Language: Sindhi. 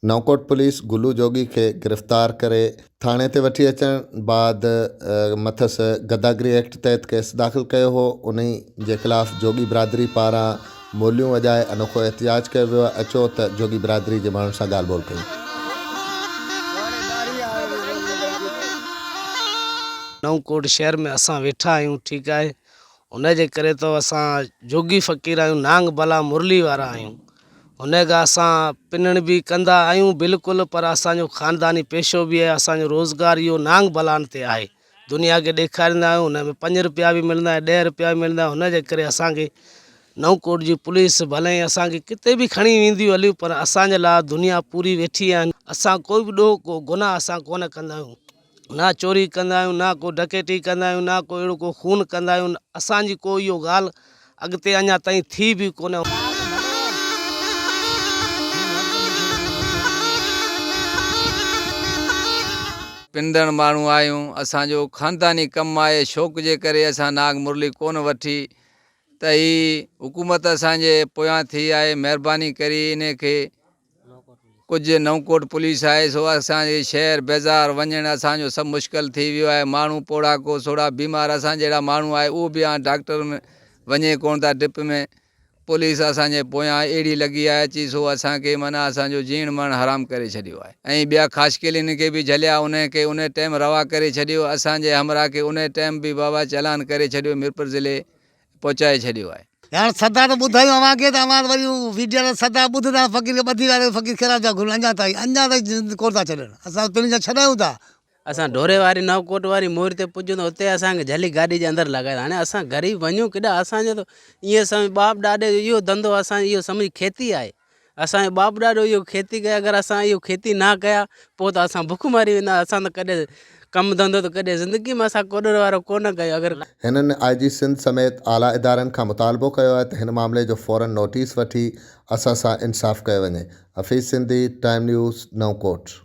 نئونڪوٽ پوليس گلو جوڳي کي گرفتار ڪري ٿاڻي تي وٺي اچڻ بعد مٿس گداگري ايڪٽ تحت ڪيس داخل ڪيو هو، انهي جي خلاف جوڳي برادري پاران موليون وڄائي انوکو احتجاج ڪيو ويو آهي، اچو ته جوڳي برادري جي ماڻهن سان ڳالهه ٻولهه ڪيون. نئونڪوٽ شهر ۾ اسان ويٺا آهيون ٺيڪ آهي ان جي ڪري ته اسان جوڳي فقير آهيون نانگ بلا مرلي وارا آهيون ان کان اسان پنڻ به ڪندا آهيون بلڪل پر اسان جو خانداني پيشو به آهي اسان جو روزگار اهو نانگ بلان تي آهي دنيا کي ڏيکاريندا آهيون ان ۾ پنج روپيا به ملندا آهن ڏهه روپيا به ملندا آهن ان جي ڪري اسان کي نئون ڪوٽ جي پوليس ڀلي اسان کي ڪٿي به کڻي ويندي هلي پر اسان جي لاء دنيا پوري ويٺي آهن اسان ڪوئي به ڏوهه ڪو گناهه اسان ڪونه ڪندا آهيون نه چوري ڪندا آهيون نه ڪو ڊڪيٽي ڪندا آهيون نه ڪو اهڙو ڪو خون ڪندا آهيون اسان جي ڪو اهو ڳالهه اڳتي اڃا تائين ٿي به ڪونه. پنندڙ ماڻهو آهيون اسان جو خانداني ڪم آهي شوق جي ڪري اسان ناگ مرلي ڪونه وٺي ته هي حڪومت اسان جي پويان ٿي آهي مهرباني ڪري انهي کي ڪجهه نئون ڪوٽ پوليس آهي سو اسان جي شهر بيزار وڃڻ اسان جو سڀ مشڪل ٿي ويو آهي ماڻهو پوڙها ڪو سوڙها بيمار اسان جهڙا ماڻهو آهي اهو به هاڻ ڊاڪٽر ۾ وڃي ڪونه ٿا ڊپ ۾ پوليس اسان جي پويان اهڙي لڳي آهي اچي سو اسان کي معنيٰ اسان جو جيئڻ مرڻ حرام ڪري ڇڏيو آهي ۽ ٻيا خاصخيلين کي به جهليا انهن کي انهي ٽيم روا ڪري ڇڏيو اسان جي همراهه کي انهي ٽيم به بابا چالان ڪري ڇڏيو ميرپور ضلعي پهچائي ڇڏيو آهي. يار صدا ته ٻڌايون اوهان کي ته اوهان ته وري ويڊيو تي صدا ٻڌندا فقير کي ٻڌي ويا فقير خيرات پيا گهرن اڃا تائين اڃا تائين ڪونه ٿا ڇڏن اسان پڻ جا ڇڏايون ٿا. اسان ڍوري واري نئون ڪوٽ واري موري تي پڄون ته اتي اسان کي جهلي گاڏي جي اندر لڳائي هاڻي اسان غريب وڃون ڪيڏانهن اسان جو ته ائين سمجهه باپ ڏاڏي جو اهو ڌنڌو اسان جو اهو سمجهه کيتي آهي اسان جو باپ ڏاڏو اهو کيتي ڪئي اگر اسان اهو کيتي نه ڪيا پوء ته اسان بک مري ويندا اسان ته ڪڏهن ڪم ڌنڌو ته ڪڏهن زندگي ۾ اسان ڪوڏر وارو ڪونه ڪيو اگر. هنن آء جي سنڌ سميت اعليٰ ادارن کان مطالبو ڪيو آهي ته هن معاملي جو فورن نوٽيس وٺي اسان سان انصاف ڪيو وڃي. حفيظ سنڌي، ٽائيم نيوز، نئون ڪوٽ.